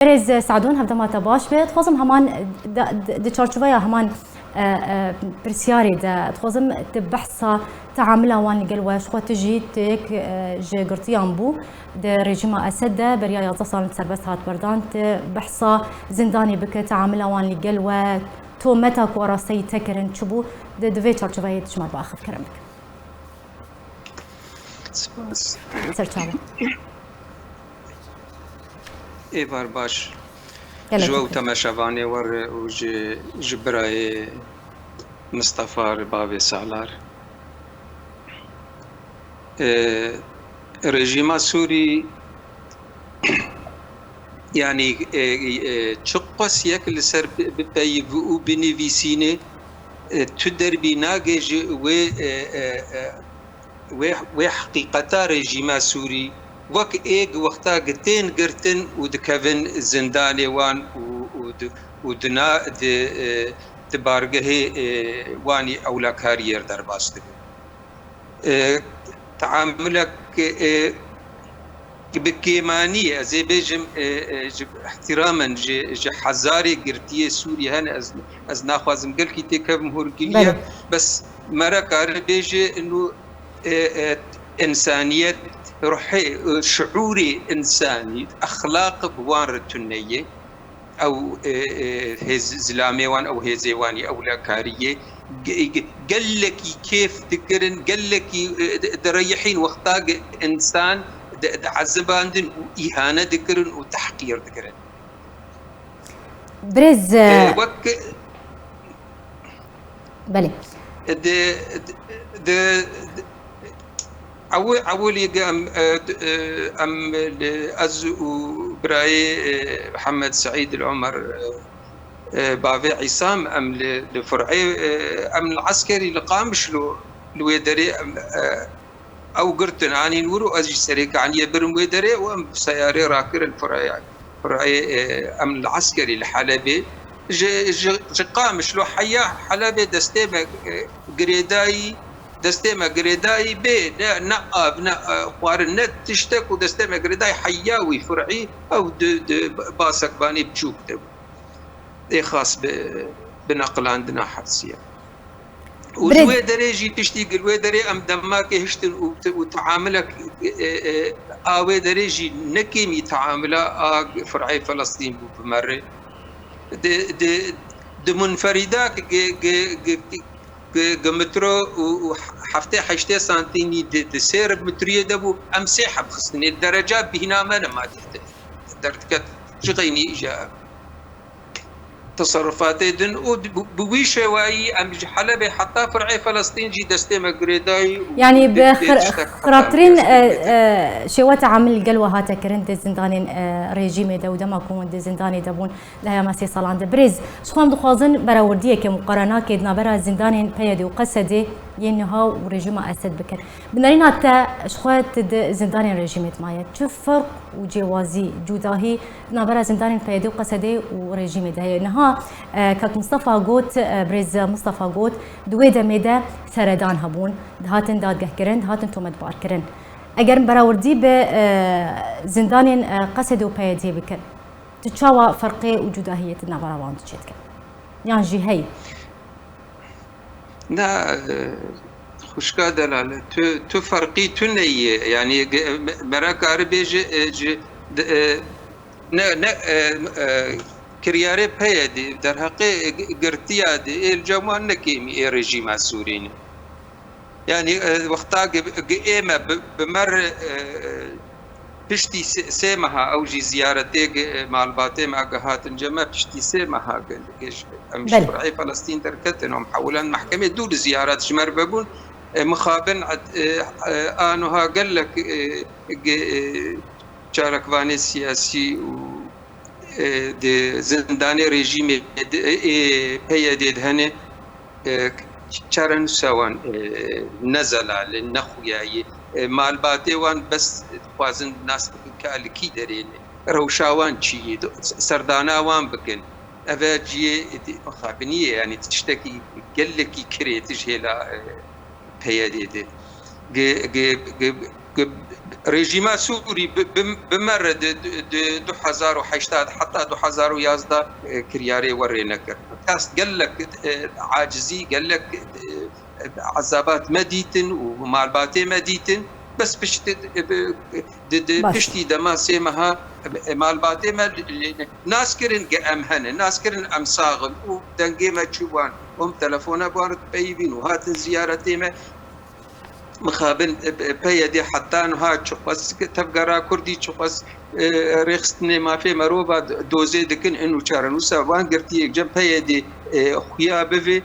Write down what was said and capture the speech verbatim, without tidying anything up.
Birêz Sadûn, hevdema te baş be. Dixwazim heman di, di, di çarçoveya heman, e, e, pirsyarê de, dixwazim tu behsa teamila wan li gel we, ji xwe tu jî tu yek, e, ji girtiyan bû di rejîma Esed de, beriya yazdeh salan serbest hat berdan, tu behsa zindanê bike, teamila wan li gel we, tometa ku arasteyî te kirin çi bû, di, di vê çarçoveyê tu ji me biaxivî, kerem bike. Spas. Ser çavan. Êvar baş. Gelek ji we û temeşevanê we re û ji, ji birayê Mistefa re, bavê Salar. E, rejîma Sûrî, yanî, e, e, çiqas yek li ser bi-, bipeyivî û binivîsînê, e, tu derbî nagê ji wê, e, e, e, wê, wê heqîqeta rejîma Sûrî, wek êg wexta gi tên girtin û dikevin zindanê wan û, û di, û di na, di, e, di bargehê, e, wanî ewlekariyê re derbas dibin. E, teamulek, e, bi kêmanî, ez ê bêjim, e, e, ji îhtîramen ji, ji hezarê girtiyê Sûriyê hene, ez, ez naxwazim gelkî têkevim hûrgiliya, Belê. Bes mere kare bêje inu, e, e, însaniyet, ruhê, e, şiûrê însanî, exlaq bi wan re tune ye. Ew, e, e, hêz, zilamê wan, ew hêzê wan ê ewlekariyê ge-, ge-, gelekî kêf dikirin, gelekî, e, di-, direyihîn wexta ge-, însan di-, diezibandin û îhane dikirin û tehqîr dikirin. Birêz, e, e, wek Belê. Di, di, di, di, ew-, ewilî ge em, e, di, e, em li, ez û birayê, e, Mihemed Seîd li Omer, e, e, bavê Îsam, em li, li Fur'ê, e, em li eskerî li Qamişlo li wê derê em, e, Ew girtin, anîn wir û ez jî serê kaniyê birim wê derê û em bi seyarê rakirin Fur'ê, Fur'ê, e, em li eskerî li Helebê. Ji, ji, ji Qamişlo heya Helebê destê me, e, girêdayî, destê me girêdayî bê, ne, ne av, ne, e, xwarin, ne tiştek û destê me girêdayî heya wî Fur'î, ew di, di basekvanê biçûk de bû. Ê xas bi, bi neqilandina hepsiya. Û ji Birêz- wê derê jî piştî gil wê derê em demakê hiştin û te-, û teamilek, e, e, a wê derê jî ne kêmî teamila a Fur'ê Felestîn bû bi me re. Di, di, di munferîda gi, gi, gi, gi, gi metro û, û heftê heştê santîmî di, di sê metriyê de bû, em sê heb xistinê. Dereca bîhna me nema dê de derdiket. Ji xeynî îja teserrufatê din û bi, bi wî şêwayî em ji Helebê heta Fur'ê Felestîn jî destê me girêdayî û Yanî bi bi xir-, tiştek heta xirabtirîn, destê e, me e, şêwe teamil gel we hate kirin di zindanên, e, rejîmê de û dema ku hûn di zindanê de bûn di heyama sê salan de. Birêz, ji xwe em dixwazin berawerdiyeke, muqarenakê di navbera zindanên P Y D û Qesedê yên niha û rejîma Esed bikin. Bi nerîna te, ji xwe tu di zindanên rejîmê de maye. Çi ferq û cêwazî, cudahî di navbera zindanên P Y D û Qesedê û rejîmê de heye? Niha, e, kak Mistefa got, e, birêz Mistefa got, di wê demê de seredan hebûn, dihatin dadgehkirin, dihatin tometbarkirin. Eger em berawerdî bi, e, zindanên, e, Qesedê û P Y D'yê bikin, tu çawa ferqê û cudahiyê tu di navbera wan de çêdikin? Yan jî heye? Na, e, xwişka delale, tu, tu ferqî tune ye. Yanî, ge-, me-, mera kari bêje, e, ji, de, e, ne, ne, e, e, kiryarê P Y D'ê, derheqê, e, g-, girtiya de, ê li cem wan ne kêmî ê rejîma Sûrî ne. Yanî, e, wexta ge-, ge-, ê me bi, bi me re, e, Piştî sê, sê meha ew jî ziyaretê gi-, malbatê me gi hatin cem me, piştî sê meha gi-, gi-, em ji Belê. Fir'ê Felestîn derketin, em hewlan mehkemê dû li ziyaret ji me re vebûn. E, mixabin, e, e, a nuha gelek, e, gi-, e, çalakvanê siyasî û e, di zindanê rejîmê de, e, P Y D'ê de hene, e, çarenûsa wan, e, ne zelal e, ne xuya ye. E, malbatê wan bes dixwazin nas bikin ka li kî derê ne. Rewşa wan çi ye? Di-, serdana wan bikin. Eve cihê di-, mixabinî ye, yanî tiştekî gelekî kirêt ji hêla, e, P Y D'ê de. Gi-, gi-, gi-, Rejîma Sûrî bi, bi, bimere di, di, di du hezar û heştê heta du hezar û yazdeh, e, kiryarê werê nekir. Kes gelek, e, acizî, gelek, e, ezabat me dîtin û malbatê me dîtin. Bes piştî, e, bi, di, di, Baş. piştî dema sê meha, e, malbatê me li, li, nas kirin ge em hene, nas kirin em sax in û dengê me çû wan. Hûn telefona bi wan re dipeyivîn û hatin ziyaretê me. Mixabin, e, e, P Y D heta niha çiqas tevgera Kurdî, çiqas, e, rêxistinê mafê merova d-, dozê dikin in û çarenûsa wan girtiyê cem P Y D, e, xuya bivê.